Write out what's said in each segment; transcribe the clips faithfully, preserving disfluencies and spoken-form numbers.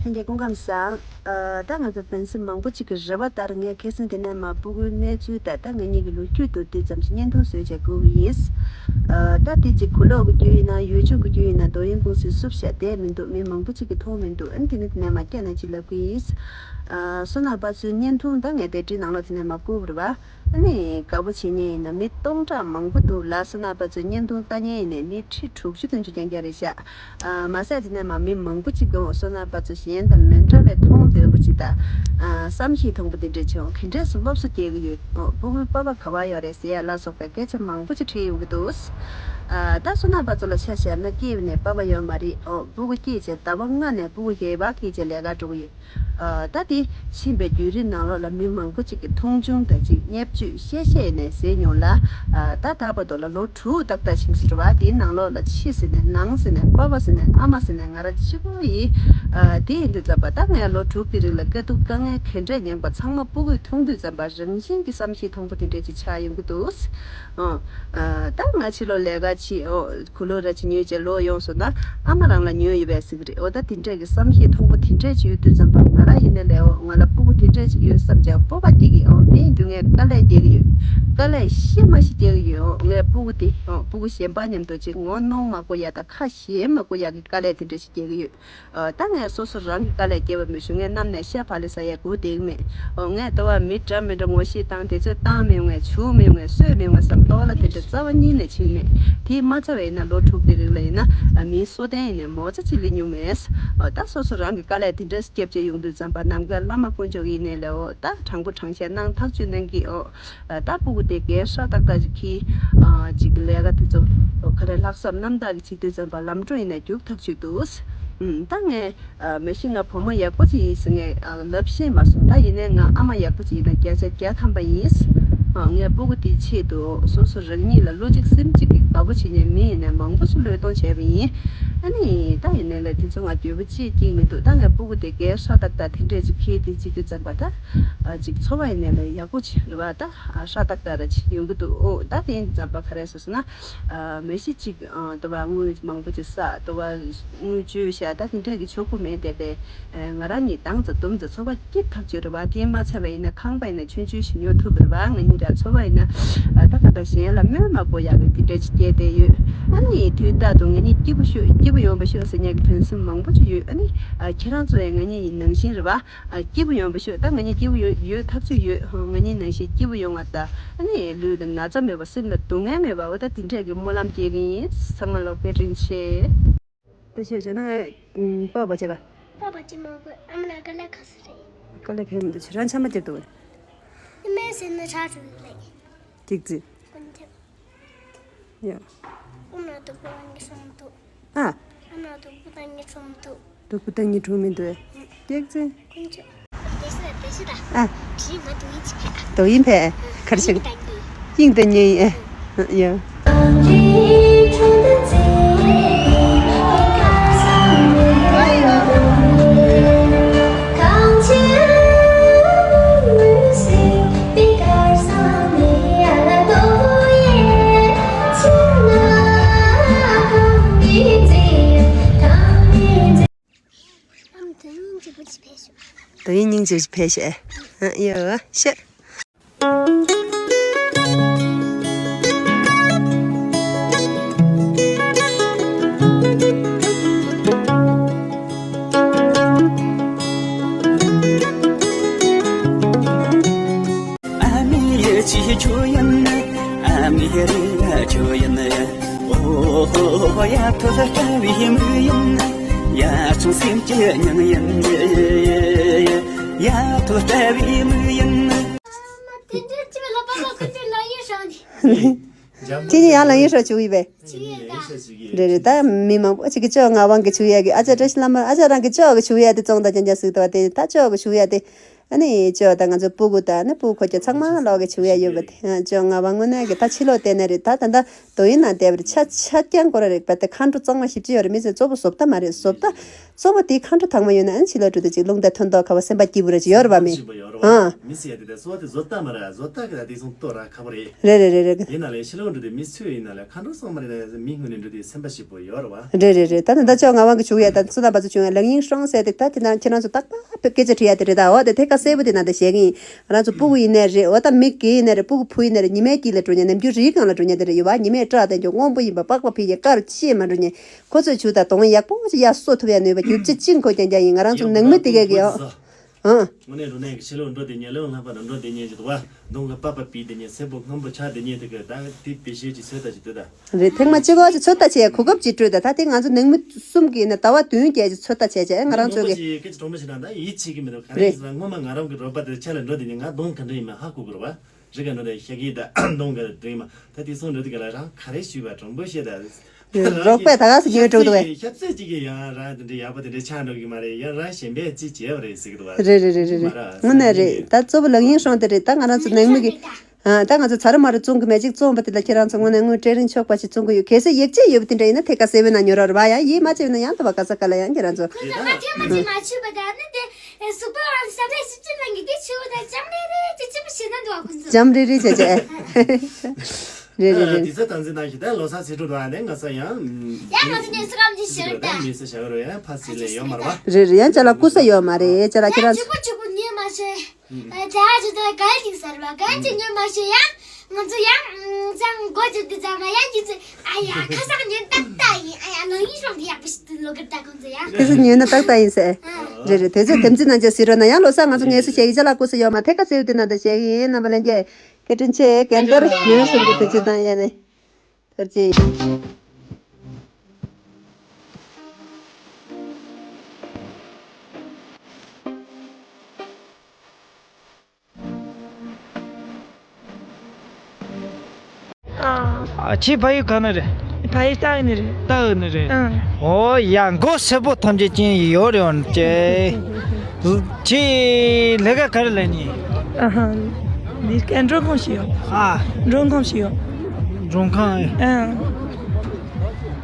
ལྷན་རྒྱས་སྐུ་ཁམས་བཟང་། ཨ། ད་ང་ཚོ་ཕན་སེམས་མང་པོ་ཅིག་གི་རེ་བ་ལྟར་ངས་ཁ་སང་དེ་ནས་མར་སྤུ་གུའི་གནས་ཚུལ་དང་ད་ང་གཉིས་ཀྱི་ལོ་རྒྱུས་དེ་ཙམ་ཞིག་བརྙན་ཐུང་བཟོས་བྱས་བསྐུར་གི་ཡིན། ཨ། ད་དེ་ཅིག་གུ་ལོག་གི་རྒྱུ་ཡིན་ན་ཡུལ་ཕྱོགས་ཀྱི་རྒྱུ་ཡིན་ན་རྡོ་ཡིན་ཀུང་སི་བསུབ་བཞག་བསྡད་མི་འདུག་མི་མང་པོ་ཅིག་གིས་མཐོང་མི་འདུག་ཨ་ནི་དེ་ནས་དེ་ནས་མར་བསྐྱལ་ན་ཅིག་ལབ་གི་ཡིན། ཨ། བསོད་ནམས་པ་ཚོའི་བརྙན་ཐུང་ད་ངས་དེ་བྲིས་ནང་ལོགས་དེ་ནས་མར་བསྐུར་བ་རེད་བ། ཨ་ནི་དགའ་པོ་བྱེད་མཁན་ཡིན་ན་མི་སྟོང་ཕྲག་མང་པོ་འདུག་ལ། བསོད་ནམས་པ་ཚོའི་བརྙན་ཐུང་ལྟ་མཁན་ཡིན་ནའི་མི་ཁྲི་དྲུག་ཅུ་བདུན་ཅུ་རྐྱང་རྐྱང་རེད་ཤག་ཨ། མ་ཟད་དེ་ནས་མར་མི་མང་པོ་ཅིག་གིས་བསོད་ནམས་པ་ཚོ་གཞན་དང་མི་འདྲ་བའི་མཐོང་འདོད་པོ་ཅིག་དང་། ཨ། བསམ་ཤེས་མཐོང་པོ་དེ་འདྲས་བྱུང་། ག་འདྲས་སུ་སློབ་གསོ་སྐྱེལ་གི་ཡོད། ཨོ། སྤུ་གུའི་པ་ཕ་ག་པར་ཡོད་རེད་ཟེར་ཡ་ལ་སོགས་པའི་སྐད་ཆ་མང་པོ་ཅིག་དྲིས་ཡོང་གི་འདུག་ཨ། ད་བསོད་ནམས་པ་ཚོ་ལ་ཆ་བཞག་ན་སྐྱེས་པ་ནས་པ་ཕ་ཡོད་མ་རེད། ཨོ། སྤུ་གུ་སྐྱེས་བྱས་ཟླ་བ་ལྔ་ནས་སྤུ་གུ་ཡལ་བ་སྐྱེས་བྱས་ལས་ཀ་འགྲོ་གི་ཡོད། ཨ། ད་དེ་ཕྱིན་པའི་བརྒྱུད་རིམ་ནང་ལོགས་ལ་མི་མང་པོ་ཅིག་གིས་མཐོང་ཆུང་དང་ཅིག་བརྙས་བཅོས་བཤད་བཤད་ནས་ཟེར་མྱོང་ལ། ཨ། ད་ད་བར་དུ་ལ་ལོ་དྲུག་ཏག་ཏག་ཕྱིན་ཟེར་བ་དེའི་ནང་ལོགས་ལ་ཕྱི་ཟེར་ནས་ནང་ཟེར་ནས་པ་ཕ་ཟེར་ནས་ཨ་མ་ཟེར་ནས་ང་རང་གཅིག་པོ་ཡིན། ཨ། དེ་ཡིན་དུས་ཙམ་པ་ད་ངས་ལོ་དྲུག་དེ་རིང་ལ་དཀའ་སྡུག་དཀའ་ངལ་ག་འདྲས་མྱངས་པ་ཚང་མ་སྤུ་གུས་མཐོང་དུས་ཙམ་པ་རང་བཞིན་གྱིས་བསམ་ཤེས་མཐོང་པོ་དེ་འདྲས་ཅིག་ཆགས་ཡོང་གི་འདུག་ཨ། ཨ། ད་ང་ཕྱི་ལོགས་ལས་ཀ་བྱེད། ཨོ། གུ་ལོག་ར་ཅིག་ཉོས་བྱས་ལོག་ཡོང་སོང་ན་ཨ་མ་རང་ལ་ཉོས་ཡོད་པས་ཟེར་གི་རེད། ཨོ། ད་དེ་འདྲས་ཀྱི་བསམ་ཤེས་མཐོང་པོ་དེ་འདྲས་ཅིག་ཡོད་དུས་ཙམ་པ་ང་རང་ཡིན་ན་ལས། ཨོ། ང་ལ་སྤུ་གུ་དེ་འདྲས་ཅིག་ཡོད་བསམ་ཀྱང་སྤོབས་པ་སྐྱེ་གི། ཨོ། དེ་ཡིན་དུས་ངས་དཀའ་ལས་སྐྱེ་གི་ཡོད། དཀའ་ལས་ཤི་མ་ཤི་སྐྱེ་གི་ཡོད། ཨོ། ངས་སྤུ་གུ་དེ། ཨོ། སྤུ་གུ་གཞན་པ་མཉམ་དུ་ཅིག་ངོ་གནོང་མ་དགོས་ཡ་དང་ཁ་ཞེད་མ་དགོས་ཡ་གི་དཀའ་ལས་དེ་འདྲས་ཤིག་སྐྱེ་གི་ཡོད། ཨ། ད་ངས་སོ་སོ་རང་གི་དཀའ་ལས་སྐྱེལ་བ་མི་ཞུ། ངས་གནམ་ནས་ཤ་བག་ལེབ་ཟ་ཡས་སྒུག་བསྡད་ཀྱི་མེད། ཨོ། ངས་ལྟ་བ་མི་འདྲ་མི་འདྲ་ངོ་ཤེས་བཏང་དེ་ཚོས་བཏང་མི་ཡོང་ངས། བྱུག་མི་ཡོང་ངས། གསོད་མི་ཡོང་ངས་བསམ་ལྟོགས་ལ་དེ་འདྲ་རྩ་བ་ཉིད་ནས་བྱེད་ཀྱི་མེད། དེ་མ་ཚར་བ་ཡིན་ན་ལོ་དྲུག་དེ་རིང་ལ་ཡིན་ན། ཨ། མིའི་སོ་ལྡན་ཡིན་ནའི་མོ་ཚ་ཅིག་སླེབས་མྱོང་མེད། ཨོ། ད་སོ་སོ་རང་གི་དཀའ་ལས་དེ་འདྲ་སྐྱེལ་བྱས་ཡོང་དུས་ཙམ་པ་ནམ་མཁའི་བླ་མ་དཀོན་མཆོག་ཡིན་ནའི་ལས། ཨོ། ད་དྲང་པོ་དྲང་བཞག་གནང་ཐག་གཅོད་གནང་གི། ཨོ། ཨ། ད་སྤུ་གུ་དེ་གས་ཧྲ་ཏག་ཏག་ཅིག་གིས། ཨ། ཅིག་ལས་ཀ་དེ་ཚོ་ག་རེ་ལྷག་བསམ་རྣམ་དག་གིས་བྱེད་དུས་ཙམ་པ་ལམ་འགྲོ་ཡིན་ན་རྒྱུག་ཐག་ཆོད་འདུག་ཨུམ། ད་ངས། ཨ། མ་གཞི་ང་བུ་མོ་ཡག་པོ་ཅིག་ཡིན་ཟེར་ངས། ཨ། ལབ་ཤེས་མ་སོང་། ད་ཡིན་ནའི་ང་ཨ་མ་ཡག་པོ་ཅིག་ཡིན་ན་བརྒྱ་ཆ་བརྒྱ་ཐམ་པ་ཡིན། ཨ། ངས་སྤུ་གུ་དེའི་ཆེད་དུ་སོ་སོ་རང་ཉིད་ལ་བློ་གཅིག་སེམས་གཅིག་གིས་དགའ་པོ་བྱེད་མཁན་མི་ཡིན་ནའི་མང་པོ་ཞིག་བློས་གཏོང་བྱས་པ་ཡིན། ཨ་ནི་ད་ཡིན་ནའི་ལས་དེ་ཚོ་ང་འགྱོད་པ་ཅིག་སྐྱེས་མི་འདུག་ད་ངས་སྤུ་གུ་དེ་གས་ཧྲ་ཏག་ཏག་དེ་འདྲས་ཅིག་འཁྱེར་ཏེ་བྱེད་དུས་ཙམ་པ་ད། ཨ། ཅིག་འཚོ་བ་ཡིན་ནའི་ལས་ཡག་པོ་ཅིག་རེད་བ། ད། ཨ། ཧྲ་ཏག་ཏག་ར་ཅིག་ཡོང་གི་འདུག་ཨོ། ད་དེ་ཡིན་དུས་ཙམ་པ་ག་རེ་ཟེར་ཟེར་ན། ཨ། མ་གཞི་ཅིག་ཨ། ལྟ་བ་དངུལ་མང་པོ་ཅིག་བསགས། ལྟ་བ་དངུལ་བཅོལ་བཞག་ད་དེ་འདྲས་ཀྱི་ཕྱུག་པོ་མེད་དེ་ལས། ཨ། ང་རང་གཉིས་དང་ཙམ་དུམ་ཙམ་འཚོ་བ་སྐྱེལ་ཐག་ཆོད་རེད་བ། དེ་མ་ཚར་བ་ཡིན་ན་ཁང་པ་ཡིན་ན་ཆུང་ཆུང་ཞིག་ཉོ་ཐུབ་རེད་བ། ང་གཉིས་ར་འཚོ་བ་ཡིན་ན། ཨ། ད་ག་འདྲ་གཞན་ལ་སྨོན་མ་དགོས་ཡག་གི་དེ་འདྲས་ཅིག་སྐྱེལ་བསྡད་ཡོད། ཨ་ནི་དུས་རྟག་ཏུ་ང་གཉིས་སྐྱིད་པོ་ཤོག་སྐྱིད་པོ་ཡོང་བ་ཤོག་ཟེར་མཁན་གྱི་ཕན་སེམས་མང་པོ་ཅིག་ཡོད། ཨ་ནི། ཨ། ཁྱེད་རང་ཚོ་ཡང་ང་གཉིས་ཡི་ནང་བཞིན་རེད་བ། ཨ། སྐྱིད་པོ་ཡོང་བ་ཤོག་ད་ང་གཉིས་སྐྱིད་པོ་ཡོད་ཡོད་ཐག་ཆོད་ཡོད། ང་གཉིས་ནང་བཞིན་སྐྱིད་པོ་ཡོང་བ་དང་། ཨ་ནི་ལུས་ལ་ན་ཚ་མེད་པ་སེམས་ལ་སྡུག་བསྔལ་མེད་པ། འོ་ད་དེ་འདྲས་ཀྱི་སྨོན་ལམ་སྐྱེལ་གི་ཡིན། ཚང་མ་ལ་བཀའ་དྲིན་ཆེ། དེ་ཆོས་བྱས་ན་ངས་པ་ཕ་བྱས་པ། པ་ཕ་བྱས་མ་དགོས། ཨ་མ་ལ་དཀའ་ལས་ཁག་ས་རེད། དཀའ་ལས་ཁག་མི་འདུག་ཁྱེད་རང་ཆ་མ་བརྒྱབ་འདུག་ཨ་མས་ཟེར་ན་ཆགས་འགྲོ་གི་རེད། ཀྱིག་ཙི། ཀུན་ཁྱབ། ཡ། ཨ་མ་སྡུག་པོ་དང་ངའི་སོང་འདུག་ཨ། ཨ་མ་སྡུག་པོ་དང་ངའི་སོང་འདུག་སྡུག་པོ་དང་ངའི་གྲོངས་མི་འདུག་ཀྱེག་ཙེ། ཀུན་ཁྱབ། དེ་སུ་དེ་སུ་ད། ཨ། དྲིས་མ་དུ་ཡིན་ཅི་ཕེ། དོ་ཡིན་ཕེ། གར་ཞིག་དབྱིངས་དང་གཉིས་ཡིན། ཨ། ཡ། ཨམ་དོན་སྙིང་རྗེ་པོ་ཅིག་ཕེབས་ཤོག་དོན་སྙིང་རྗེ་པོ་ཅིག་ཕེབས་ཤོག་ཨ། ཡོ་ཤ། ཨ་མའི་ཡིད་ཆེས་ཁྱོད་ཡིན། ཨ་མའི་རེ་བ་ཁྱོད་ཡིན། ཨོ་ཧོ་ཡ་ཐོད་ལྟ་བའི་མིག་ཡིན། ཡ་ཆུང་སེམས་ཀྱི་མྱིང་ཡིན། ཡ་ཐོད་ལྟ་བའི་མིག་ཡིན། དེ་འདྲ་ཅི་ལ་པ་པ་ཁུ་ཅི་ལ་ཡིན་ཧྲང་ནི། ཁྱེད་ཉིད་ཡང་ལ་ཡིན་ཧྲང་བྱུག་ཡིན་པས། བྱུག་ཡིན་ད། རེད་རེད། ད་མི་མང་པོ་ཅིག་གི་ཅོག་ངག་དབང་གི་བྱུག་ཡ་གི། ཨ་ཅག་བཀྲ་ཤིས་བླ་མ། ཨ་ཅག་རང་གི་ཅོག་གི་བྱུག་ཡ་དེ་བཙོང་ད་ཅན་ཅན་ཟིག་ད་བ་དེ། ད་ཅོག་གི་བྱུག་ཡ་དེ། ཨ་ནི་ཅོ་ད་ང་ཚོ་སྤུ་གུ་དང་ཨ་ནི་སྤུ་གུ་ཁོ་ཁྱོད་ཚང་མ་ལོག་གི་བྱུག་ཡ་ཡོད་པ་དེ་ཨ་ཅོ་ང་བ་དངོས་གནས་གི་ད་ཕྱི་ལོགས་བལྟས་ན་རེད། ད་ད་ད་དོ་ཡིན་ན་བལྟས་པ་རེད། ཆ་ཆ་རྐྱང་ཁོ་ར་རེད་པ། ད་ཁ་འགྲོ་གཙང་མ་ཞིབ་ཅི་ཡོད་རེད། མི་ཚེ་གཙོ་བོ་བཟོ་ལྟ་མ་རེད། བཟོ་ལྟ་གཙོ་བོ་དེ་ཁ་འགྲོ་དྭངས་མ་ཡོད་ན་ཨ་ནི་ཕྱི་ལོགས་འགྲོ་དུས་ཅིག་རླུང་རྟ་ཐོན་མདོག་ཁ་བ་སེམས་པ་སྐྱིད་པོ་རེད་ཅིག་ཡོད་རེད་པ། མི་ཨ་མི་ཟེར་ཡ་དེ་ད་གཙོ་བོ་དེ་བཟོ་ལྟ་མ་རེད། བཟོ་ལྟ་གི་ད་དེ་སོང་ལྟོ་ར་ཁ་བོ་རེད། རེད་རེད་རེད་རེད། ཡིན་ན་ལས་ཕྱི་ལོགས་འགྲོ་དུས་མི་ཚོས་ཡིན་ན་ལས་ཁ་འགྲོ་གཙང་མ་རེད། ན་མི་སྔོན་ནས་འགྲོ་དུས་སེམས་པ་སྐྱིད་པོ་ཡོད་རེད་པ། རེད་རེད་རེད། ད་ནི་ད་ཅོ་ང་དབང་གི་བྱུག་ཡ་ད་སུ་དང་པ་ཚོ་བྱུང་ཡ་ལང་ཡིང་ཧྲོང་ཟེར་དེ་ད་དེ་ན་ཁྱེད་རང་ཚོ་རྟག་པ་བོད་སྐད་ཆ་དྲི་ཡ་དེ་རེད། ད་འོ་དེ་ཐད་ཀ་གསལ་པོ་དེ་ན་ད་བཤད་གི་ཡིན། ང་རང་ཚོ་སྤུ་གུ་ཡིན་ནའི་རེད། འོ་ད་མི་སྒེར་ཡིན་ནའི་རེད། སྤུ་གུ་བུ་ཡིན་ནའི་རེད། ཉི་མའི་དཀྱིལ་ལ་འགྲོ་ཉན། ནམ་རྒྱུན་རིའི་སྒང་ལ་འགྲོ་ཉན་དེ་རེད་ཡོད་པ། ཉི་མས་སྐྲག་དེ་འཇོག་སྔོན་པོ་ཡིན་པ་པགས་པ་ཕི་གི་དཀར་ཅི་ཡང་མ་འགྲོ་ཉན། ཁོ་ཚོས་བྱུག་ད་དོང་ཡག་པོ་ཅིག་ཡར་གསོ་ཐུབ་ཡ་ནུས་པ་རྒྱུ་ཅི་ཅིང་ཁོ་རྐྱང་རྐྱང་ཡིན། ང་རང་ཚོ་ནང་མི་དེ་གས་གི་ཡོད། ཨང་། དངོས་གནས་འགྲོ་ནས་ཕྱི་ལོགས་འགྲོ་བསྡད་ཉན། ལོ་ལྷག་པ་དང་འགྲོ་བསྡད་ཉན་གྱི་འདུག་བ། གདོང་གི་པགས་པ་ཕིག་བསྡད་ཉན། སེར་པོ་སྔོན་པོ་ཆགས་བསྡད་ཉན་དེ་གི་ད་དེ་བེད་སྤྱོད་ཀྱི་ཚོད་ལྟ་ཅིག་འདུག་ད། རེད། ཐེངས་མ་གཅིག་གོ་ཅིག་ཚོད་ལྟ་བྱས་གོ་སྐབས་ཅིག་སྤྲོད་ད། ད་དེ་ང་ཚོ་ནང་མི་གསུམ་གྱིས་ནི་ཟླ་བ་བདུན་བརྒྱད་ཅིག་ཚོད་ལྟ་བྱས་བྱས་ང་རང་ཚོ་གི་མང་པོ་ཅིག་སྐད་ཆ་གྲོགས་མོ་ཞིག་དང་ད་ཡིད་ཆེས་ཀྱི་མི་འདུག་ག་རེ་རེད། ཡིན་ཟེར་ན་སྔོན་མ་ང་རང་གི་རོགས་པ་དེ་ཆ་ལ་འགྲོ་བསྡད་ཉན། ང་གདོང་ག་འདྲ་ཡིན་མིན་ཧ་གོ་གི་རེད་བ། རི་ག་འགྲོ་དེ་ཤ་གི་ད་གདོང་ག་འདྲ་ཡིན་མ། ད་དེ་སོང་འགྲོ་དུས་ག་ལ་རང་ག་རེ་ཞུས་པ་དྲང་པོ་བཤད་ད། རོགས་པས་ད་ག་སེ་ཉོས་འགྲོ་གི་འདུག་བས། ཞབས་སེ་གཅིག་གིས་ཡང་རང་དེ་འདྲའི་ཡག་པོ་དེ་འདྲའི་ཆགས་འགྲོ་གི་མ་རེད། ཡང་རང་གཞན་པས་ཅི་བྱས་པ་རེད་ཟེར་གི་འདུག་བ། རེད་རེད་རེད་རེད་རེད། མ་ར་དངོས་གནས་རེད། ད་གཙོ་བོ་ལང་ཡིང་ཧྲོང་དེ་རེད། ད་ང་རང་ཚོ་ནང་མི་གི་ཨ་ད་ང་ཚོ་ཚ་རུ་མ་རུ་བཙོང་གི་མེད་ཅིག་བཙོང་པ་དེ་ལ་ཁྱེད་རང་ཚོ་དངོས་གནས་དངུལ་སྤྲད་རིན་ཆོག་པ་ཞིག་བཙོང་གི་ཡོད། གལ་སྲིད་ཡིད་ཆེས་ཡོད་པ་དེ་འདྲ་ཡིན་ན་ཐད་ཀ་གསལ་པོའི་ནང་ཉོ་རོགས་རེད་བ། ཡང་ཡིད་མ་ཆེས་པ་ན་ཡང་དུ་བ་ག་ས་ག་ལ་ཡང་ཁྱེད་རང་ཚོ་ཁོ་ཚོ་ང་ཐེངས་མ་གཅིག་མ་ཆུད་པ་དང་ནི་དེ། ཨེ། སུག་པ་བ་ས་ལེ་སི་ཅི་ལང་གི་དེ་ཆུ་བོ་དང་ལྕམ་རེ་རེ་ཅི་ཅི་མི་ཤེས་ན་འདུག་ཨ་ཁོ་ཚོ། ལྕམ་རེ་རེ་བྱས་བྱས། རེད་རེད་རེད། དེ་ཚོ་དང་འཛིན་ནང་ཞིག་ད་ལོ་སར་ཚེ་སྒྲུབ་དང་ནས་ང་ཚོ་ཡང་། ཡང་ང་ཚོ་ཉིན་སུ་རམ་གྱི་ཞིག་ད་མི་སུ་བྱ་བ་རོ་ཡང་ཕ་སི་ལེ་ཡོད་མ་རེད་བ། རེད་རེད། ཡང་ཅ་ལག་ཀུ་ས་ཡོད་མ་རེད། ཅ་ལག་ཁྱེད་རང་ཚོ། ཅི་པོ་ཅི་པོ་ཉོས་མ་ཤེས། ད་ཅི་ད་ག་ཅིག་ཟེར་བ་ག་ཅིག་ཉོས་མ་ཤེས་ཡང་། ང་ཚོ་ཡང་ཚང་སྒོ་ཅིག་དུ་ཚང་མ་ཡང་ཅི་ཚེ། ཨ་ཡ་ཁ་སང་ཉོན་ཏག་ཏག་ཡིན། ཨ་ཡ་ལང་ཡིན་ཤོང་གི་ཡག་པོ་ཞིག་ཏུ་ལོ་གར་ད་ཁོང་ཚོ་ཡང་། ཁ་སང་ཉོན་ན་ཏག་ཏག་ཡིན་ཟེར། རེད་རེད། དེ་ཚོ་དེམ་ཚིག་ནང་ཅིག་ཟེར་རོགས་ན་ཡང་ལོ་སར་ང་ཚོ་ངལ་གསོ་བྱེད་ཡིན། ཅ་ལག་ཀུ་ས་ཡོད་མ་ཐད་ཀ་ཟེར་དེ་ན་ད་བྱེད་ཡིན། རྣམ་པ་ལྷན་རྒྱས་སྐད་འཕྲིན་ཆེ་གན་དར་ཡོད་སོང་གི་དེ་ཚོ་དང་ཡ་ནས་ཐར་ཅི། ཨ། ཁྱེད་ཕ་ཡུལ་ག་ནས་རེད། ཕ་ཡུལ་སྟག་ནས་རེད། སྟག་ནས་རེད། ཨང་། ཨོ་ཡ། མགོ་སེར་པོ་ཐམས་ཅད་ཅན་ཡོད་རེད་འོན་ཏེ། ཁྱེད་ལས་ཀ་ག་རེ་ལས་ནི། ཨ་ཧ། ལས་ཀ་མགྲོན་ཁང་ཞིག་ཡོད། ཨ། མགྲོན་ཁང་ཞིག་ཡོད། མགྲོན་ཁང་། ཨང་།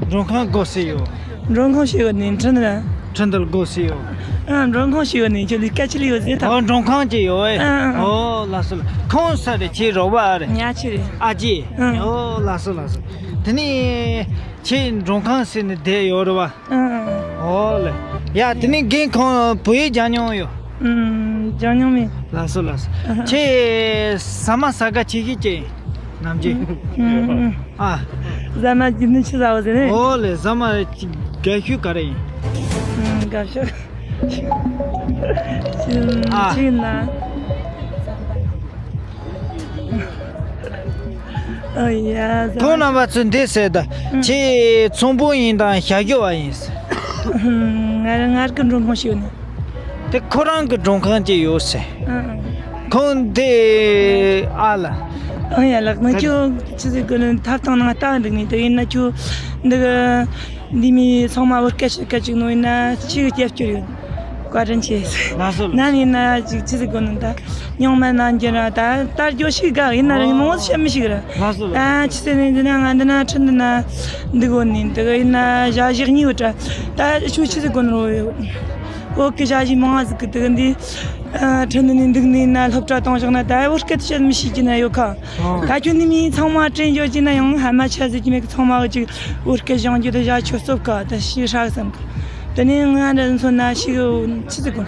མགྲོན་ཁང་སྒོ་ཕྱེ་ཡོད། མགྲོན་ཁང་ཞིག་ཡོད་ནི་ཁྲིན་ཏུ་ལ། ཁྲིན་ཏུ་ལ་སྒོ་ཕྱེ་ཡོད། ཨ། མགྲོན་ཁང་ཞིག་ཡོད་ནི་ཁྱོད་ལས་ཀ་ཅི་ལ་ཡོད་ཟེར་ད། ཨོ། མགྲོན་ཁང་ཅིག་ཡོད་ཨེ། ཨ། ཨ། ཨོ་ལགས་སོ་ལགས། ཁོང་ས་རེད། ཁྱེད་རོགས་པ་རེད། ཉ་ཆི་རེད། ཨ་ཅེ། ཨ། ཨོ་ལགས་སོ་ལགས་སོ། དེ་ནས་ཁྱེད་མགྲོན་ཁང་ཟེར་ནས་བསྡད་ཡོད་རེད་བ། ཨ། ཨོ་ལེ། ཡ། དེ་ནས་རྒན་ཁོང་བོད་ཡིག་སྦྱང་མྱོང་ཡོད། ཨུམ། སྦྱང་མྱོང་མེད། ལགས་སོ་ལགས་སོ། ཨ་ཧ། ཁྱེད་ཟ་མ་ཟ་ག་ཆེ་ཤོས་ཅིག་ནམ་རྒྱུན། ཨུམ། ཨ། ཟ་མ་རྒྱུན་ནི་ཆི་ཟ་བ་ཟེར་ནས། ཨོ་ལེ། ཟ་མ་དགའ་ཤོས་ག་རེ་ཡིན། ཨུམ། དགའ་ཤོས། ཨ། ཆི་ན། ཨ་ཡ། ཐོག་རྣམ་པ་ཚོས་འདི་ཟེར་ད། ཨུམ། ཁྱེད་ཚོང་དཔོན་ཡིན་དང་ཞབས་ཞུ་བ་ཡིན་ཟེར། ཨུམ། ང་རང་ང་རང་གི་མགྲོན་ཁང་ཞིག་ཡོད་ནི། དེ་ཁོ་རང་གི་མགྲོན་ཁང་ཅིག་ཡོད་ཟེར། ཨ། ཁོང་དེ་ཨ་ལ། ཨང་ཡ་ལགས། ང་ཁྱོད་ཆི་ཟིག་གི་ནི་ཐབ་ཐང་ནང་ལྟ་འདུག་ནི། དེ་ཡིན་ན་ཁྱོད་འདི་གི་འདི་མི་ཚང་མ་བོད་སྐད་ཤེས་སྐད་ཅིག་ནོ་ཡིན་ན་ཅིག་སྐྱབས་བཅོལ་ཡོད། བཀའ་དྲིན་ཆེ། ལགས་སོ། ནམ་ཡིན་ན་ཅིག་ཆི་ཟིག་གི་ནི་ད་ཉུང་མ་ནང་གྱི་ར་ད་ལྟ་རྒྱུ་ཞིག་ག་ཡིན་ན་ར་ངས་མང་བོ་བཤད་མི་ཤེས་གི་ར། ལགས་སོ་ལགས། ད་ཆི་ཟིག་ནི་འདི་ན་ང་འདི་ན་ཁྲིན་འདི་ན་འདི་གོ་ནི་འདི་གི་ཡིན་ན་ཞ་ཞིག་གཉིས་ཡོད་དྲ། ད་ཆུ་ཆི་ཟིག་གི་ནི་རོ་ཡོད། བོད་ཀྱི་ཞ་ཞི་མང་ང་ཟིག་གི་དེ་གི་འདི། ཨ། ཁྲིན་ནི་འདུག་ནི་ན་སློབ་གྲྭ་གཏོང་བཞག་ན་ད་བོད་སྐད་བཤད་མི་ཤེས་ཀྱི་ན་ཡོད་ཁ། ཨ། ད་ཁྱོད་ནི་མི་ཚང་མ་དྲན་འཇོག་ཀྱི་ན་ཡང་ཧ་མ་ཆ་ཟིག་གི་མེད་གི། ཚང་མ་གི་ཅིག་བོད་སྐད་སྦྱང་རྒྱུ་དེ་ཞ་ཆུ་སོབ་ཁ་ད་ཤི་ཧྲག་བསམ་གི། དེ་ནས་ང་འདྲ་མཚོན་ན་ཤི་གི་ཆི་ཟིག་གོ་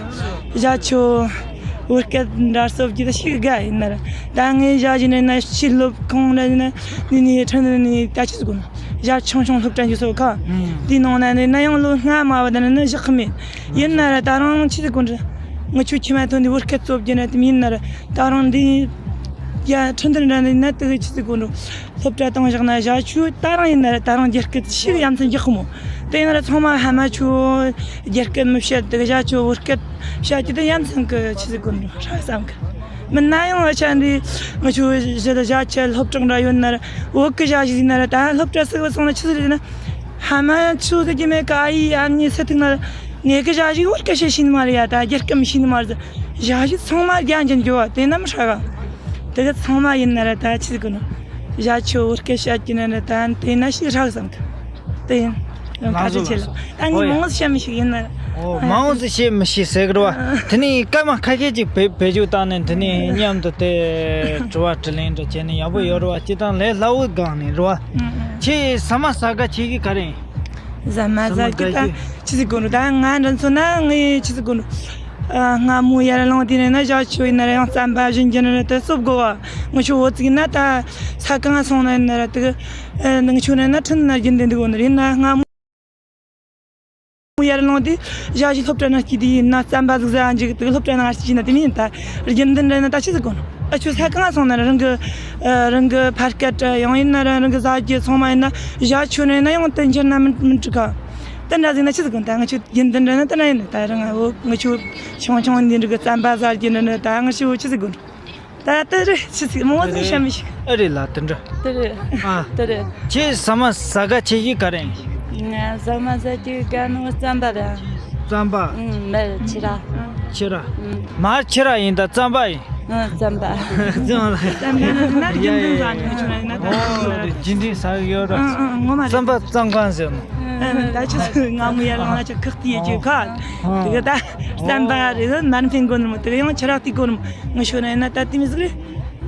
ཞ་ཆུ་བོད་སྐད་འདྲ་སོབ་ཀྱི་ད་ཤི་གི་དགའ་ཡིན་ན་ར། ད་ངས་ཞ་ཞི་ནི་ན་ཤི་སློབ་ཁང་ལ་ཡིན་ན་ནི་ནི་ཁྲིན་ནི་ད་ཆི་ཟིག་གོ་ཞ་ཆུང་ཆུང་སློབ་གྲྭ་འཇུག་སོབ་ཁ། ཨ། དེའི་ནང་ན་ནི་ན་ཡང་ལོ་ལྔ་མ་བ་ད་ན་ནི་བཞག་གི་མེད། ཡིན་ན་ར་ད་རུང་ཆི་ཟིག་གོ་འདྲ། ངི་ཆོ་ཁྱིམ་མ་ཐོན་དུས་བོད་སྐད་སློབ་རྒྱུ་ན་དེ་མིན་ན་ར་ད་རུང་འདི་ཡ་ཁྲིན་ཏུ་འདྲ་ནི་ན་དེ་གི་ཆི་ཟིག་གོ་འགྲོ། སློབ་གྲྭ་བཏང་བཞག་ན་བཞག་ཆོ་ད་རུང་ཡིན་ན་ར་ད་རུང་རྒྱ་སྐད་ཤིག་ཡ་མཚན་རྒྱག་གི་མོ། དེ་ཡིན་ན་ར་ཚང་མ་ཧ་མ་ཆོ་རྒྱ་སྐད་མི་བཤད་དེ་གི་བཞག་ཆོ་བོད་སྐད་བཤད་ཀྱི་དེ་ཡ་མཚན་གི་ཆི་ཟིག་གོ་འགྲོ་ཧྲ་བསམ་གི། མིན་ན་ཡང་ཨ་ཆ་འདི་ངི་ཆོ་བཞི་ལ་བཞག་ཆ་སློབ་གྲོགས་འདྲ་ཡོད་ན་ར་བོད་གི་བཞག་ཞིག་ཡིན་ན་ར་ད་སློབ་གྲྭ་ཟིག་བ་སོང་ན་ཆི་ཟིག་རེད་ན། ཧ་མ་ཆུ་ཟེར་གྱི་མེད་ཀ། ཨ་ཡེ་ཨ་མྱེས་ཟེར་ཐུག་ན་ ངེད་ཀྱི་ཞ་ཞིག་བོད་སྐད་བཤད་ཤེས་ནི་མ་རེད་ཡ། ད་རྒྱ་སྐད་མི་ཤེས་ནི་མ་རེད། ཞ་ཞིག་ཚང་མ་རྒྱ་འཇམ་རྒྱུ་བ་དེ་ན་མི་ཧྲ་ག་དེ་གི་ཚང་མ་ཡིན་ན་ར་ད་ཆི་ཟིག་གོ་ནོ། ཞ་ཆོ་བོད་སྐད་བཤད་ཀྱི་ན་ར་ད་དེ་ན་ཞིག་ཧྲ་གི་བསམ་གི་དེ་ཡིན། ཁ་ལགས་སོ་ཆེ་ཆེ་ལགས་ལ་སོ། ད་ངས་ཨོ་ཡ། མང་ཟིག་བཤད་མི་ཤེས་ཡིན་ན། ཨོ་མང་ཟིག་བཤད་མི་ཤེས་ཟེར་གི་རེད་བ། དེ་ནས་སྐར་མ་ཁ་ཤས་ཅིག་བེད་བེད་སྤྱོད་བཏང་ནས་དེ་ནས་མཉམ་དུ་དེ་དྲི་བ་དྲིས་ལན་འདྲ་བྱས་ནས་ཡག་པོ་ཡོད་རེད་བ། སྤྱིར་བཏང་ལས་སླ་བོའི་སྒང་ནས་རེད་བ། ཁྱེད་ཟ་མ་ཟ་ག་ཁྱེད་ཀྱི་ག་རེ་ཡིན། ཟ་མ་ཟ་གི་ད་ཆི་ཟིག་གོ་ནོ། ད་ང་འདྲ་མཚོན་ན་ངས་ཆི་ཟིག་གོ་ནོ། ཨ། སྔ་མོ་ཡར་ལངས་དུས་ནས་ན་ཞ་ཆོ་ཡིན་ན་ར་ཡང་རྩམ་པ་བྱིན་གྱི་ནི་ར་དེ་སོབ་དགོ་བ། ངི་ཆོ་བོད་ཅིག་ན་ད་ས་གང་སོང་ན་ཡིན་ན་ར་དེ་ཨ་ནང་ཆོ་ན་ཡིན་ན་ཁྲིན་ན་རྒྱུན་ལྡན་འདུག་གོ་ནི་རེད། ན་སྔ་མོ་ཡར་ལངས་དུས་ཞ་ཞིག་སློབ་གྲྭ་ན་སྐྱིད་དུས་ཡིན་ན་རྩམ་པ་ཟིག་ཟ་འཇིག་དེ་སློབ་གྲྭ་ན་སྐྱིད་ན་དེ་མིན་ད་རྒྱུན་ལྡན་རེད་ན་ད་ཆི་ཟིག་གོ་ནོ། ཨ་ཆོ་ས་གང་སོང་ན་ར་རང་གི་ཨ་རང་གི་ཕ་སྐད་ཡང་ཡིན་ན་ར་རང་གི་ཟ་རྒྱུ་ཚང་མ་ཡིན་ན་ཞ་ཆོ་ན་ཡིན་ན་ཡང་དེ་འགྱུར་ན་མི་མི་འགྲིག་ག་དེ་འདྲ་ཟིག་ན་ཆི་ཟིག་གོ་ནོ། ད་ང་ཆོ་རྒྱུན་ལྡན་རེད་ན་དེ་འདྲ་ཡིན་ད་རང་ཨོ་ང་ཆོ་ཆུང་ཆུང་འདི་འདྲ་གི་རྩམ་པ་ཟ་རྒྱུ་ནི་ནི་ད་ང་ཆོ་ཆི་ཟིག་གོ་ནོ། ད་དེ་རེད་ཆི་ཟིག་མོ་ཟིག་བཤད་མི་ཤེས། ཨེ་རེད་ལ་དེ་འདྲ། དེ་རེད། ཨ། དེ་རེད། ཁྱེད་ཟ་མ་ཟ་ག་ཁྱེད་ཀྱི་ག་རེ་ཡིན། ང་ཟ་མ་ཟ་རྒྱུ་ག་ནོ་རྩམ་པ་ར། རྩམ་པ། ཨུམ། མར་ཕྱུ་ར། ཕྱུ་ར། ཨུམ། མར་ཕྱུ་ར་ཡིན་ད་རྩམ་པ་ཡིན། ཨུམ། རྩམ་པ། རྩམ་པ། རྩམ་པ་ན་རྒྱུན་ལྡན་ཟ་ནི་ཆུང་ན་ན་ད། ཨོ་རེད་རྒྱུན་ལྡན་ཟ་གི་ཡོད་ར། ཨུམ་ཨུམ་ངོ་མ་རེད། རྩམ་པ་རྩམ་གང་ཟེར་ནོ། ཨུམ་ད་ཆུ་ཚོད་སྔ་མོ་ཡར་ལངས་ན་ཆུ་ཁག་ཏི་ཡེ་ཅུ་ཁ། དེ་ག་ད་རྩམ་པ་རེད་ན་མར་འཕེན་གོ་ནི་མོ་དེ་ག་ཡང་ཕྱུ་ར་ཏི་གོ་ནི་མོ། ངི་ཆོ་ན་ཡིན་ན་ད་དེ་མི་ཟིག་རེད།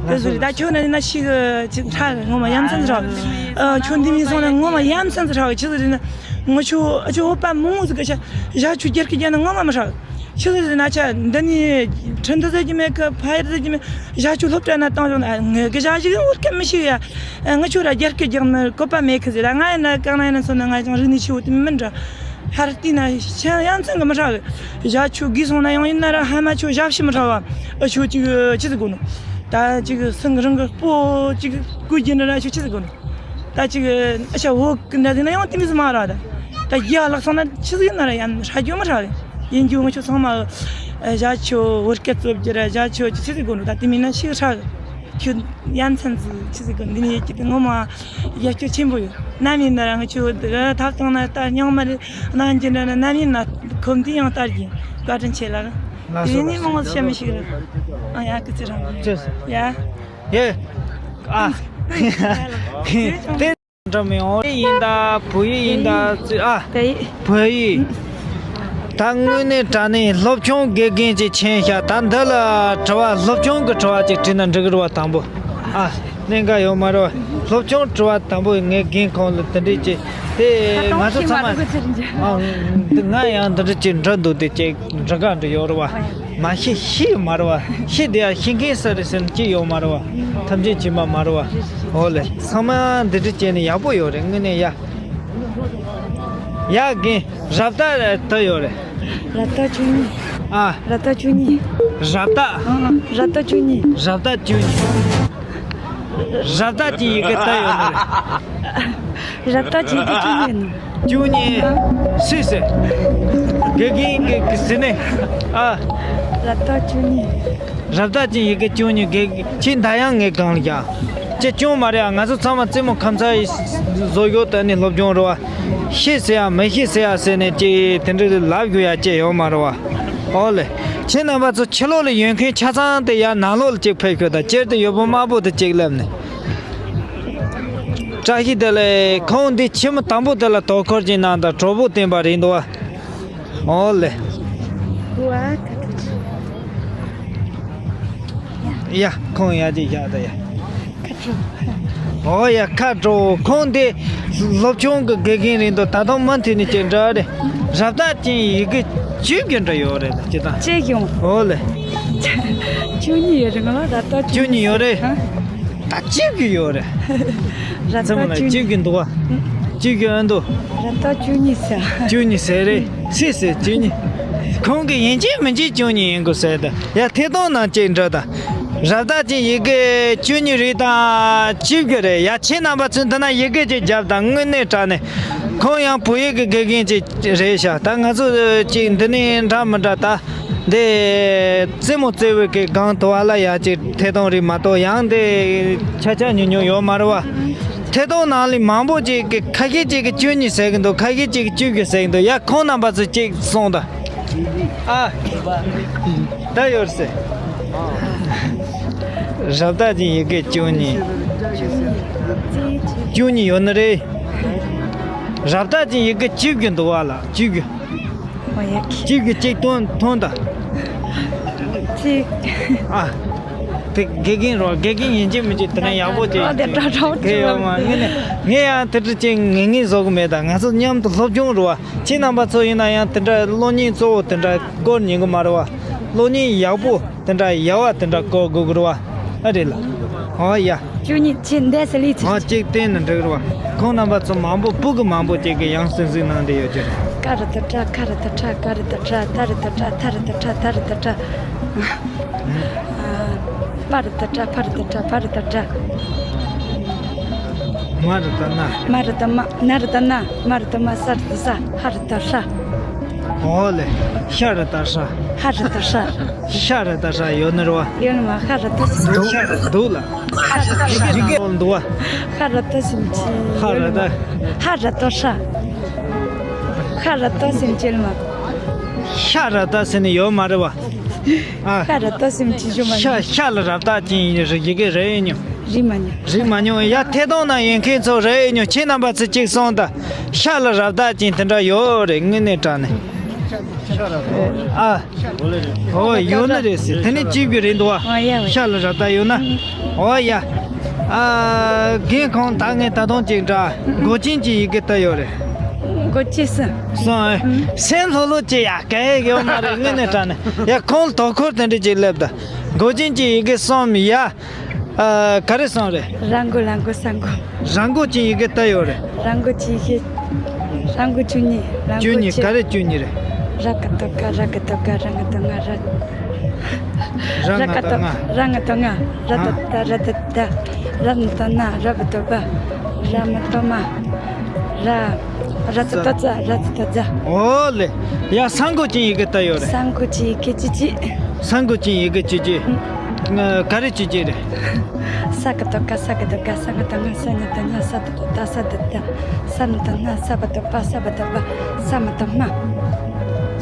དེ་ཟིག་རེད། ད་ཁྱོད་ན་ཡིན་ན་ཤི་གི་ཅིག་ཁྲ་ངོ་མ་ཡ་མཚན་ཟིག་ར། ཨ་ཁྱོད་འདི་མི་སོང་ན་ངོ་མ་ཡ་མཚན་ཟིག་ར་གི་ཆི་ཟིག་རེད་ན། ངི་ཆོ་ཨ་ཆོ་ཨོ་པ་མོ་ཟིག་གི་ཤ་ཞ་ཆུ་རྒྱལ་གི་རྒྱལ་ན་ངོ་མ་མི་ཧྲ། ཆི་ཟིག་རེད་ན་ཆ་འདི་ནི་ཁྲིན་ཏི་ཟེར་གི་མེད་གི་ཕ་ཡར་ཟེར་གི་མེད། ཞ་ཆུ་སློབ་གྲྭ་ན་བཏང་བྱུང་ན་ངི་གི་ཞ་ཞིག་ཨོ་སྐད་མི་ཤེས་ཡ། ངི་ཆོ་ར་རྒྱལ་གི་རྒྱལ་ན་བཀོད་པ་མེད་གི་ཟེར་ར། ང་ཡིན་ན་གང་ན་ཡིན་ན་སོང་ན་ང་ཅང་རིག་ནི་ཆེ་བོ་དེ་མི་འདྲ། ཧར་ཏི་ན་ཤ་ཡ་མཚན་གི་མི་ཧྲ་གི་ཞ་ཆུ་གི་སོང་ན་ཡང་ཡིན་ན་ར་ཧ་མ་ཆུ་ཞ་ཕྱི་མི་ཧྲ་བ། ཨ་ཆུ་ཅིག་ཆི་ཟིག་གོ་ནོ། ད་ཅིག་སང་རང་གི་སྤོ་ཅིག་ཀུ་རྒྱུ་ན་ར་ཆུ་ཆི་ཟིག་གོ་ནོ། ད་ཅིག་ཨ་ཤ་བོ་ཀི་འདྲ་ཟིག་ན་ཡང་དེ་མི་ཟིག་མ་ར་ད། ད་རྒྱ་ལག་སོང་ན་ཆི་ཟིག་ཡིན་ན་ར་ཡ་ཧྲ་རྒྱུ་མི་ཧྲ་གི་ཡིན་རྒྱུ་ང་ཆུ་ཚང་མ་ཞ་ཆུ་བོད་སྐད་རྩོད་རྒྱུ་ར་ཞ་ཆུ་ཅི་ཆི་ཟིག་གོ་ནོ། ད་དེ་མིན་ན་ཤི་ཧྲ་གི་ཁྱོད་ཡ་མཚན་ཟིག་ཆི་ཟིག་གི་འདི་ནས་ཡེ་ཀྱི་དེ་ངོ་མ་ཡ་ཁྱོད་ཆེན་པོ་ཡོད། ནམ་ཡིན་ན་རང་ཁྱོད་ཐག་བཏང་ན་ད་སྙིང་མ་རེད། ནང་གི་འདྲ་ན་ནམ་ཡིན་ན་ཁོམ་དུས་ཡང་ལྟར་གྱིན་བཀའ་དྲིན་ཆེ་ལགས། ལགས་སོ། དེ་ནས་མང་བོ་བཤད་མི་ཤེས་རེད། ཨ་ཡ་ཀི་ཙི་རང་ཅེས། ཡ། ཡེ། ཨ། དེ་འདྲ་མི་འོང་ཡིན་ད་བོད་ཡིག་ཡིན་ད་ཙི་ཨ། བོད་ཡིག་ད་དངོས་གནས་དྲང་གནས་སློབ་ཆུང་དགེ་རྒན་ཅིག་ཕྱིན་ཤག་ད་འདི་ལ་དྲི་བ་སློབ་ཆུང་གི་དྲི་བ་ཅིག་དྲིས་ན་འགྲིག་གི་རེད་བ། དང་པོ་ཨ། གནད་འགག་ཡོད་མ་རེད་བ། སློབ་ཆུང་དྲི་བ་དང་པོ་ངས་རྒན་ཁོང་ལ་དེ་འདྲས་ཅིག་དེ་ང་ཚོ་ཚང་མ་ཨ། འདི་ང་ཡང་འདི་འདྲས་ཅིག་འདྲི་འདུག་དེ་ཅིག་འདྲི་ག་འདྲི་ཡོད་རེད་བ། མ་ཤེས་ཤེས་ཡོད་མ་རེད་བ། ཤེས་དེ་ཡང་ཤེས་མཁན་ས་རེད་ཟེར་ན་ཅི་ཡོད་མ་རེད་བ། ཐམས་ཅད་མཁྱེན་པ་མ་རེད་བ། འོ་ལེ་ཚང་མ་འདི་འདྲས་བྱས་ནས་ཡག་པོ་ཡོད་རེད་དངོས་གནས་ཡ། ཡ་རྒན། རབ་རྟ་དུ་ཡོད་རེད། རབ་རྟ་བཅུ་གཉིས། ཨ། རབ་རྟ་བཅུ་གཉིས། རབ་རྟ། ཨ། རབ་རྟ་བཅུ་གཉིས། རབ་རྟ་བཅུ་གཉིས། རབ་རྟ་ཅན་ཡི་གེ་དུ་ཡོད་ནི་རེད། རབ་རྟ་ཅན་ཡི་གེ་བཅུ་གཉིས་ཡིན་ནོ། བཅུ་གཉིས། སུས་ཟེར། དགེ་རྒན་གྱིས་ཟེར་ནས། ཨ། རབ་རྟ་བཅུ་གཉིས། རབ་རྟ་ཅན་ཡི་གེ་བཅུ་གཉིས་དགེ་རྒན་ཁྱེད་ད་ཡང་ངའི་སྒང་ལ་རྒྱག་ཅེས་ཅུང་མ་རེད་ཨ། ང་ཚོ་ཚང་མ་རྩེད་མོ་ཁམས་ཚ་ཡི་བཟོ་ཡོད་ད་ནི་སློབ་སྦྱོང་རེད་བ། ཤེས་ཟེར་ཡ་མི་ཤེས་ཟེར་ཡ་ཟེར་ནས་ཅི་དེ་འདྲ་ལབ་དགོས་ཡ་ཅི་ཡོད་མ་རེད་བ། ཨོ་ལེ། ཁྱེད་རྣམ་པ་ཚོ་ཕྱི་ལོགས་ལ་ཡོད་མཁན་ཆ་ཚང་དེ་ཡ་ནང་ལོགས་ལ་ཅིག་ཕེབས་ཤོག་ད་སྤྱིར་དུ་ཡོད་པོ་དམར་པོ་དེ་ཅིག་སླེབས་ནས། བཀྲ་ཤིས་བདེ་ལེགས། ཁོང་འདི་ཁྱིམ་དང་པོ་དེ་ལ་དོ་ཁུར་གྱི་གནང་དང་གྲོགས་པོ་བསྟེན་པ་རེད་འདུག་བ། ཨོ་ལེ། ཡ་ཁོང་ཡ་ཅིག་བཞག་ད་ཡ། ཁ་དྲོ། ཨོ་ཡ་ཁ་དྲོ། ཁོང་དེ་སློབ་ཆུང་གི་དགེ་རྒན་རེད་འདུག་ད་དུང་མུ་མཐུད་ནས་ཅིག་འདྲ་རེད། རབ་རྟ་ཅན་ཡི་གེ་བཅུ་གི་འདྲ་ཡོད་རེད་ལ་ཅི་དང་། ཅི་ཡོང་། ཨོ་ལེ། བཅུ་གཉིས་ཡོད་རེད་ང་ལ་རབ་རྟ་བཅུ་གཉིས་ཡོད་རེད། ད་གཅིག་གི་ཡོད་རེད། ར་ཚང་མ་ལ་གཅིག་གི་འདུག་བ། གཅིག་གི་ཨ་འདུག་ར་ད་བཅུ་གཉིས་ཟེར། བཅུ་གཉིས་ཟེར་རེད། སུས་ཟེར་བཅུ་གཉིས། ཁོང་གི་ཡིན་གཅིག་མིན་གཅིག་བཅུ་གཉིས་ཡིན་དགོས་ཟེར་ད། ཡ་ཐད་གཏོང་ནང་གཅིག་འདྲ་ད། ར་ད་ཅི་ཡི་གེ་བཅུ་གཉིས་རེད་ད། གཅིག་གི་རེད་ཡ། ཁྱེད་རྣམ་པ་ཚོས་འདི་ན་ཡི་གེ་ཅིག་བརྒྱབ་ད་དངོས་གནས་དྲང་ནས། ཁོང་ཡང་བོད་ཡིག་གི་དགེ་རྒན་ཅིག་རེད་ཤག་ད་ང་ཚོ་ཅིག་འདི་ནས་འདྲ་མི་འདྲ་ད། འདི་རྩེད་མོ་རྩེ་བའི་གི་སྒང་དུ་བ་ལ་ཡ་ཅིག་ཐད་གཏོང་རིགས་མ་གཏོགས་ཡང་འདི་ཆ་ཆ་ཉུང་ཉུང་ཡོད་མ་རེད་བ། ཐད་གཏོང་ནང་ལ་མང་པོ་ཅིག་གི་ཁ་ཤས་ཅིག་གིས་བཅུ་གཉིས་ཟེར་གི་འདུག་ཁ་ཤས་ཅིག་གིས་བཅུ་དགུ་ཟེར་གི་འདུག་ཡ། ཁོང་རྣམ་པ་ཚོ་ཅིག་གསུངས་དང་། ཨ། ད་ཡོད་ཟེར། རབ་བཏགས་ཅན་ཡི་གེ་བཅུ་གཉིས། བཅུ་གཉིས་ཡོད་ནི་རེད། རབ་བཏགས་ཅན་ཡི་གེ་བཅུ་དགུ་འདུག་བ་ལ། བཅུ་དགུ། ཨོ་ཡ་ཁི། གཅིག་གིས་གཅིག་ཐོན་ཐོན་དང་། གཅིག་ཨ། དེ་དགེ་རྒན་རོ། དགེ་རྒན་ཡིན་གཅིག་མིན་གཅིག་དེ་ནས་ཡག་པོ་ཅིག་ཨོ་དེ་དྲ་དྲ་དེ་ཡོད་མ། ངས་ནི་ངས་ཡང་དེ་འདྲ་ཅིག་ངེས་ངེས་བཟོ་གི་མེད། ད་ང་ཚོ་མཉམ་དུ་སློབ་སྦྱོང་རེད་བ། ཁྱེད་རྣམ་པ་ཚོ་ཡིན་ན་ཡང་དེ་འདྲ་གློག་བརྙན་གཙོ་བོ་དེ་འདྲ་སྐོར་ཉན་གི་མ་རེད་བ། གློག་བརྙན་ཡག་པོ། དེ་འདྲ་ཡ་བ་དེ་འདྲ་བཀོད་དགོས་ཀྱི་རེད་བ། ཨ་རེད་ལ། ཨོ་ཡ། བཅུ་གཉིས་ཅན་འདས་སུ་ལུས་ཚུལ། ཨོ་གཅིག་བསྟན་ན་འགྲིག་རེད་བ། ཁོང་རྣམ་པ་ཚོ་མང་པོ་སྤུ་གུ་མང་པོ་ཅིག་གིས་ཡང་སེམས་གཟིགས་གནང་བསྡད་ཡོད་ཀྱི་རེད། ཀ་རུ་ཏུ་ཏྲ། ཁ་རུ་ཏུ་ཁྲ། ག་རུ་ཏུ་ཏྲ། ད་རུ་ཏུ་ཏྲ། ཐ་རུ་ཏུ་ཏྲ། ད་རུ་ཏུ་ཏྲ། ཨ། པ་རུ་ཏུ་ཏྲ། ཕ་རུ་ཏུ་ཏྲ། བ་རུ་ཏུ་ཏྲ། མ་རུ་ཏུ་མ། མ་རུ་ཏུ་མ། ན་རུ་ཏུ་ན། མ་རུ་ཏུ་མ། ས་རུ་ཏུ་ས། ཧ་རུ་ཏུ་ཧྲ། ཨོ་ལེ། ཤ་རུ་ཏུ་ཤྲ། ཧ་རུ་ཏུ་ཧྲ། ཤ་རུ་ཏུ་ཤྲ་ཡོད་ནི་རེད་བ། ཡོད་ནི་མ། ཧ་རུ་ཏུ་སེམས་ཅན། འདུག་ལ། ཧ་རུ་ཏུ་ཤྲ། འདུག་བ། ཧ་རུ་ཏུ་སེམས་ཅན། ཧ་རུ་ཏུ། ཧ་རུ་ཏུ་ཤྲ། ཧ་རུ་ཏུ་སེམས་ཅན་མ། ཤ་རུ་ཏུ་ཟེར་ནི་ཡོད་མ་རེད་བ། ཨ། ཤ་རུ་ཏུ་སེམས་ཅན་ཞུ་མ། ཤ། ཤ་ལ་རབ་བཏགས་ཅན་ཡི་གེ་རེད་མྱོང་། རིག་མ་མྱོང་། རིག་མ་མྱོང་། ཡ། ཐད་གཏོང་ནང་ཡོད་མཁན་ཚོ་རེད་མྱོང་། ཁྱེད་རྣམ་པ་ཚོ་གཅིག་གསུངས་དང་། ཤ་ལ་རབ་བཏགས་ཅན་དེ་འདྲ་ཡོད་རེད། དངོས་གནས་དྲང་གནས། ཨ། ཨོ་ཡོད་ནི་རེད་ཟེར། དེ་ནས་གཅིག་གི་རེད་འདུག་བ། ཨོ་ཡ་ཝེ། ཤ་ལ་རབ་བཏགས་ཡོད་ན། ཨོ་ཡ། ཨ། རྒན་ཁོང་ད་ངས་ད་དུང་གཅིག་འདྲ། མགོ་ཅན་གྱི་ཡི་གེ་ལྟ་ཡོད་རེད། མགོ་ཅན་སུ། སོང་། སེམས་ལྷོད་ལྷོད་བྱེད་ཡ། གལ་ཡོད་མ་རེད། དངོས་གནས་དྲང་གནས། ཡ། ཁོང་ལ་དོ་ཁུར་དེ་འདྲ་ཅིག་སླེབས་དང་། མགོ་ཅན་གྱི་ཡི་གེ་གསུམ་ཡ། ཨ། ག་རེ་གསུམ་རེད། ར་མགོ། ལ་མགོ། ས་མགོ། ར་མགོ་ཅན་ཡི་གེ་ལྟ་ཡོད་རེད། ར་མགོ་ཅན་ཡི་གེ། ར་མགོ་བཅུ་གཉིས། ར་མགོ་བཅུ་གཉིས། བཅུ། ག་རེ་བཅུ་གཉིས་རེད། ར་ག་བཏགས་རྐ། ར་ག་བཏགས་རྒ། ར་ང་བཏགས་རྔ། ར། ར་ང་བཏགས་རྔ། ར་ང་བཏགས་རྔ། ར་ད་བཏགས་ར། ད་བཏགས་རྡ། ར་ན་བཏགས་རྣ། ར་བ་བཏགས་རྦ། ར་མ་བཏགས་རྨ། ར། ར་ཙ་བཏགས་རྩ། ར་ཙ་བཏགས་རྫ། ཨོ་ལེ། ཡ། ས་མགོ་ཅན་ཡི་གེ་ལྟ་ཡོད་རེད། ས་མགོ་ཅན་ཡི་གེ་བཅུ་གཅིག། ས་མགོ་ཅན་ཡི་གེ་བཅུ་གཅིག། ཨ། ག་རེ་བཅུ་གཅིག་རེད། ས་ག་བཏགས་སྐ། ས་ག་བཏགས་སྒ། ས་ང་བཏགས་སྔ། ས་ཉ་བཏགས་ཉ། ས་ད་བཏགས་སྡ། ས་ད་བཏགས་སྡ། ས་ན་བཏགས་སྣ། ས་བ་བཏགས་སྦ། ས་བ་བཏགས་སྦ། ས་མ་བཏགས་སྨ།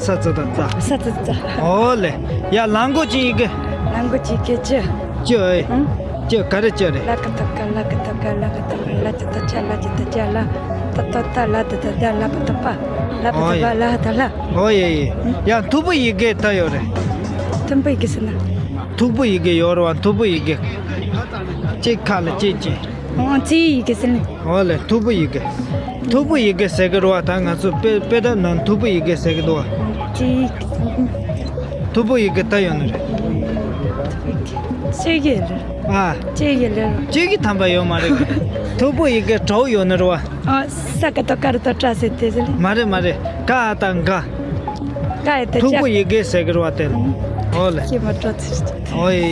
ས་ཙ་བཏགས་ཙ། ས་ཙ་བཏགས་ཙ། ཨོ་ལེ། ཡ། ལ་མགོ་ཅན་ཡི་གེ། ལ་མགོ་ཅན་ཡི་གེ་བཅུ། བཅུ་ཨེ། ཨང་། བཅུ། ག་རེ་བཅུ་རེད། ལ་ག་བཏགས་ཀ། ལ་ག་བཏགས་སྐ། ལ་ག་བཏགས་སྔ། ལ་ཙ་བཏགས་ལྕ། ལ་ཙ་བཏགས་ལྕ། ལ་ད་བཏགས་ལྡ། ལ་ད་བཏགས་ལྡ། ལ་བ་བཏགས་སྦ། ལ་བ་བཏགས་སྦ། ཨོ་ཡ། ལ་ཧ་བཏགས་ལྷ། ཨོ་ཡ་ཡ། ཡ། མཐུག་པོ་ཡི་གེ་ལྟ་ཡོད་རེད། མཐུག་པོ་ཡི་གེ་ཟེར་ན། མཐུག་པོ་ཡི་གེ་ཡོད་རེད་བ། མཐུག་པོ་ཡི་གེ། གཅིག་ཁ་ལ་གཅིག་གཅིག། ཨོ། རྩིས་ཡི་གེ་ཟེར་ནི། ཨོ་ལེ། མཐུག་པོ་ཡི་གེ། མཐུག་པོ་ཡི་གེ་ཟེར་གི་རེད་བ། ད་ང་ཚོ་དཔེ་དཔེ་དེབ་ནང་མཐུག་པོ་ཡི་གེ་ཟེར་གི་འདུག་བ། རྩིས་ཡི་གེ། མཐུག་པོ་ཡི་གེ་ལྟ་ཡོད་ནི་རེད། མཐུག་པོ་ཡི་གེ། གཅིག་གི་རེད། ཨ། གཅིག་གི་རེད། གཅིག་གི་ཐམ་པ་ཡོད་མ་རེད། མཐུག་པོ་ཡི་གེ་དྲུག་ཡོད་ནི་རེད་བ། ཨོ། ས་ག་བཏགས་སྐ། ར་བཏགས་སྐྲ་ཟེར་དེ་ཟེར་ལེ། མ་རེད་མ་རེད། ཀ་བཏགས་འགའ། ཀ་ཡི་དེ་མཐུག་པོ་ཡི་གེ་ཟེར་གི་རེད་བ་དེ། ཨོ་ལེ། ཁྱེད་མ་སྤྲོ་ཚུལ། ཨོ་ཡེ།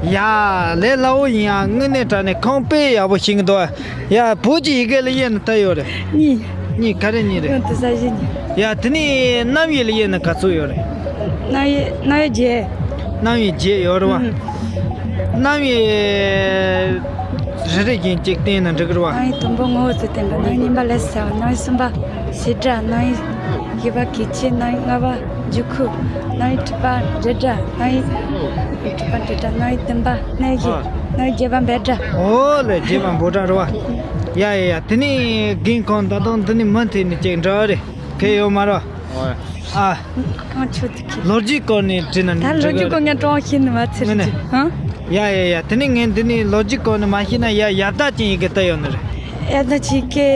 ཡ། ལས་སླ་བོ་ཡིན་ཡ། དངོས་གནས་དྲང་གནས་ཁོང་དཔེ་ཡག་པོ་ཤེས་ཀྱི་འདུག་ཡ། བོད་ཀྱི་ཡི་གེ་ལ་དབྱེ་ན་ད་ཡོད་རེད། གཉིས། གཉིས། ག་རེ་གཉིས་རེད། གོང་དུ་ས་གཞི་གཉིས། ཡ། དེ་ནས་རྣམ་དབྱེ་ལ་དབྱེ་ན་ག་ཚོད་ཡོད་རེད། རྣམ་དབྱེ། རྣམ་དབྱེ་བརྒྱད། རྣམ་དབྱེ་བརྒྱད་ཡོད་རེད་བ། ཨང་། རྣམ་དབྱེ་རེ་རེ་བཞིན་གཅིག་བསྟན་ན་འགྲིག་གི་རེད་བ། རྣམ་དབྱེ་དང་པོ་ངོ་བོ་ཚུལ་བསྟན་པ། རྣམ་དབྱེ་གཉིས་པ་ལས་སུ་བྱ་བ། རྣམ་དབྱེ་གསུམ་པ་བྱེད་སྒྲ། རྣམ་དབྱེ་བཞི་པ་གལ་ཆེན། རྣམ་དབྱེ་ལྔ་པ་འཇུག་ཁུངས། རྣམ་དབྱེ་དྲུག་པ་འབྲེལ་སྒྲ། རྣམ་དབྱེ། དྲུག་པ་འབྲེལ་སྒྲ། རྣམ་དབྱེ་བདུན་པ་གནས་གཞི། ཨ། རྣམ་དབྱེ་བརྒྱད་པ་འབེབས་སྒྲ། ཨོ་ལེ། བརྒྱད་པ་འབོད་སྒྲ་རེད་བ། ཡ་ཡ་ཡ། དེ་ནས་རྒན་ཁོང་ད་དུང་འདི་ནས་མུ་མཐུད་ནས་ཅིག་འདྲི་རེ་གལ་ཡོད་མ་རེད། ཨོ། ཨ། གང་ཆོད་དུ་ཁྱེད། ལོ་རྒྱུས་སྐོར་ནས་དྲིས་ན་ད་ལོ་རྒྱུས་འགྲིག་གི་སྐོར་ངས་ཀྲོང་ཤིན་ནི་མ་ཚེ་རེད་ཅི། ཧང་། ཡ་ཡ་ཡ། དེ་ནས་ངས་འདི་ནས་ལོ་རྒྱུས་སྐོར་ནས་མ་ཤེས་ན་ཡ། ཡ་བཏགས་ཅན་ཡི་གེ་ལྟ་ཡོད་ནི་རེད། ཡ་བཏགས་ཅན་ཡི་གེ་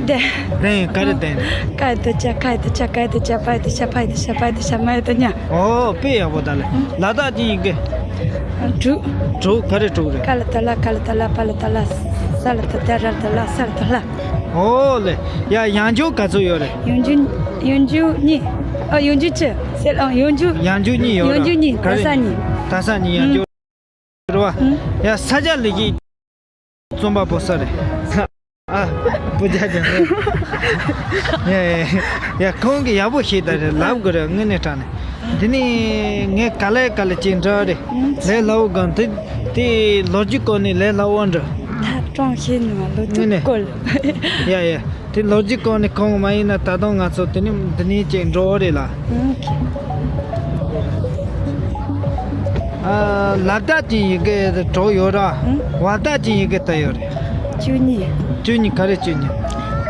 བདུན། བདུན། ག་རེ་བདུན། ཀ་ཡི་དོ་ཀྱ། ཁ་ཡི་དོ་ཁྱ། ག་ཡི་དོ་གྱ། བ་ཡི་དོ་བྱ། ཕ་ཡི་དོ་ཕྱ། ཕ་ཡི་དོ་ཤ། མ་ཡི་དོ་མྱ། ཨོ། དཔེ་ཡག་པོ་ད་ལེ། ལ་བཏགས་ཅན་ཡི་གེ། དྲུག། དྲུག། ག་རེ་དྲུག་རེད། ཀ་ལ་བཏགས་ཀླ། ཁ་ལ་བཏགས་ཀླ། པ་ལ་བཏགས་པླ། ས་ལ་བཏགས་སྡ། ར་ལ་བཏགས་ར། སླ་ལ་བཏགས་སླ། ཨོ་ལེ། ཡ། ཡང་འཇུག་ག་ཚོད་ཡོད་རེད། ཡང་འཇུག་ཡང་འཇུག་གཉིས། ཨ། ཡང་འཇུག་བཅུ་ཟེར། ཨ། ཡང་འཇུག་ཡང་འཇུག་གཉིས་ཡོད་རེད། ཡང་འཇུག་གཉིས། ག་རེ། ད་ས་གཉིས། ད་ས་གཉིས། ཡང་འཇུག་རེད་བ། ཡ། ས་སྐྱ་ལེགས་བཤད་རྩོམ་པ་པོ་ས་རེད། ཨ། བུ་རྒྱ་ཅན་རེད། ཡ་ཡ་ཡ། ཁོང་གིས་ཡག་པོ་ཤེས་ད་རེད། ལབ་དགོས་རེད། དངོས་གནས་དྲང་གནས། འདི་ནས་ངས་ག་ལེ་ག་ལེ་ཅིག་འདྲི་རེད། ལས་སླ་བོ་གང་དེ་དེ་ལོ་རྒྱུས་སྐོར་ནས་ལས་སླ་བོ་འདྲི། ད་ ཀྲང་ཤེས་ནི་མ་ལོ་དངོས་གནས། ཀོལ། ཡ་ཡ། དེ་ལོ་རྒྱུས་སྐོར་ནས་གང་མ་ཡིན་ན་ད་དུང་ང་ཚོ་དེ་ནི་འདི་ནས་ཅིག་འགྲོ་འོ་རེད་ལ། ཨང་། ཨ། ལ་དྭགས་ཀྱི་ཡི་གེ་གྲོགས་ཡོད་ར། ཨང་། བ་དྭགས་ཀྱི་ཡི་གེ་ད་ཡོད་རེད། བཅུ་གཉིས། བཅུ་གཉིས་ག་རེ་བཅུ་གཉིས།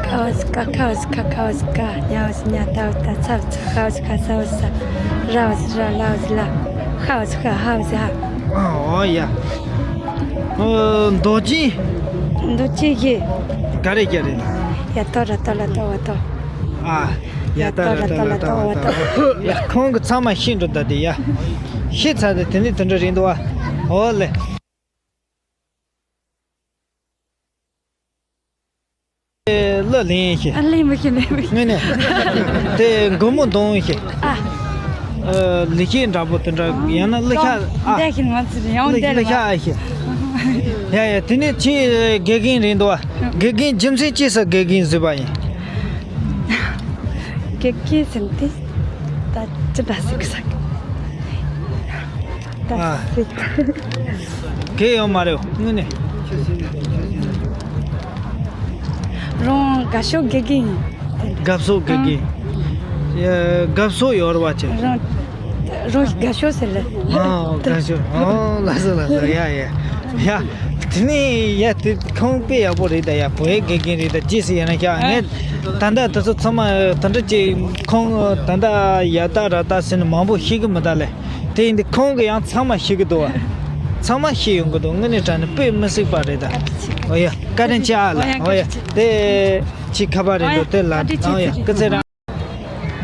ཀ་བ་ཟི་ཀ་ཁ་བ་ཟི་ཁ་ཁ་བ་ཟི་ཀ་ཉ་བ་ཟི་ཉ་ད་བ་ད་ཚ་བ་ཚ་ཤ་བ་ཟི་ཤ་ས་བ་ཟི་ས་ར་བ་ཟི་ར་ལ་བ་ཟི་ལ་ཤ་བ་ཟི་ཤ་ཧ་བ་ཟི་ཧ། ཨོ་ཡ། ཨོ། མདོག་ཅན། མདོག་ཅན་ཞེས། ག་རེ་ག་རེ་ལ། ཡ་ཏོ་ར་ཏོ་ལ་ཏོ་བ་ཏོ། ཨ། ཡ་ཏ་ར་ཏ་ལ་ཏ་བ་ཏོ། ཡ། ཁོང་གི་ཚང་མ་ཤེས་འགྲོ་ད་དེ་ཡ། ཤེས་ཚར་དེ་དེ་ནི་དེ་འདྲ་རེད་འདུག་བ། ཨོ་ལེ། གླུ་ལེན་ཤེས། ཨ། ལེན་མི་ཤེས། ལེན་མི་ཤེས། དངོས་གནས། དེ་མགོ་མོ་གདོང་ཤེས། ཨ། ཨ། ལི་ཤི་འདྲ་པོ་དེ་འདྲ་ཡང་ན་གླུ་ཤ། ཨ། འདས་ཤིང་ང་ཚོ་ཡང་གླུ་འདས་གླུ་ཤ་ཨ་ཤེས། ཡ་ཡ། དེ་ནས་ཁྱེད་དགེ་རྒན་རེད་འདུག་བ། དགེ་རྒན་རྒྱུ་མཚན་ཅི་ཟེར་དགེ་རྒན་བཟོས་པ་ཡིན། དགེ་རྒན་ཟེར་དེ་ད་ཅི་འདྲ་ཟེར་གི་ཟེར་གི། ད་ཨ། ཟེར་གི། གལ་ཡོད་མ་རེད། དངོས་གནས། རང་དགའ་ཕྱོགས་དགེ་རྒན་ཡིན། དགའ་ཕྱོགས་དགེ་རྒན། ཨ། ཡ། དགའ་ཕྱོགས་ཡོད་རེད་བ་ཅེ། རང་རང་དགའ་ཕྱོགས་ཟེར་ལེ། ཨ། དགའ་ཕྱོགས། ཨོ། ལགས་སོ་ལགས་སོ། ཡ་ཡ་ཡ། དེ་ནས་ཡ་དེ་ཁོང་དཔེ་ཡག་པོ་རེད་ད་ཡ། བོད་དགེ་རྒན་རེད་ད། རྗེས་སུ་ཡིན་ན་ཤག་ངས་ད་ལྟ་དེ་ཚོ་ཚང་མ་དེ་འདྲ་ཅིག་ཁོང་ད་ལྟ་ཡ་ཏ་ར་ཏ་ཟེར་ནས་མང་པོ་ཤེས་གི་མི་ད་ལེ། དེ་ཡིན་དུས་ཁོང་གི་ཡང་ཚང་མ་ཤེས་གི་འདུག་བ། ཚང་མ་ཤེས་ཡོང་གི་འདུག་དངོས་གནས་དྲང་གནས་དཔེ་མི་སྲིད་པ་རེད་ད། ཨོ་ཡ། བཀའ་དྲིན་ཆེ་ཨ་ལ། ཨོ་ཡ། དེ་ཅིག་ཁ་པར་རེད་འདུག་དེ་ལ། ཨོ་ཡ། སྐུ་ཚེ་རིང་།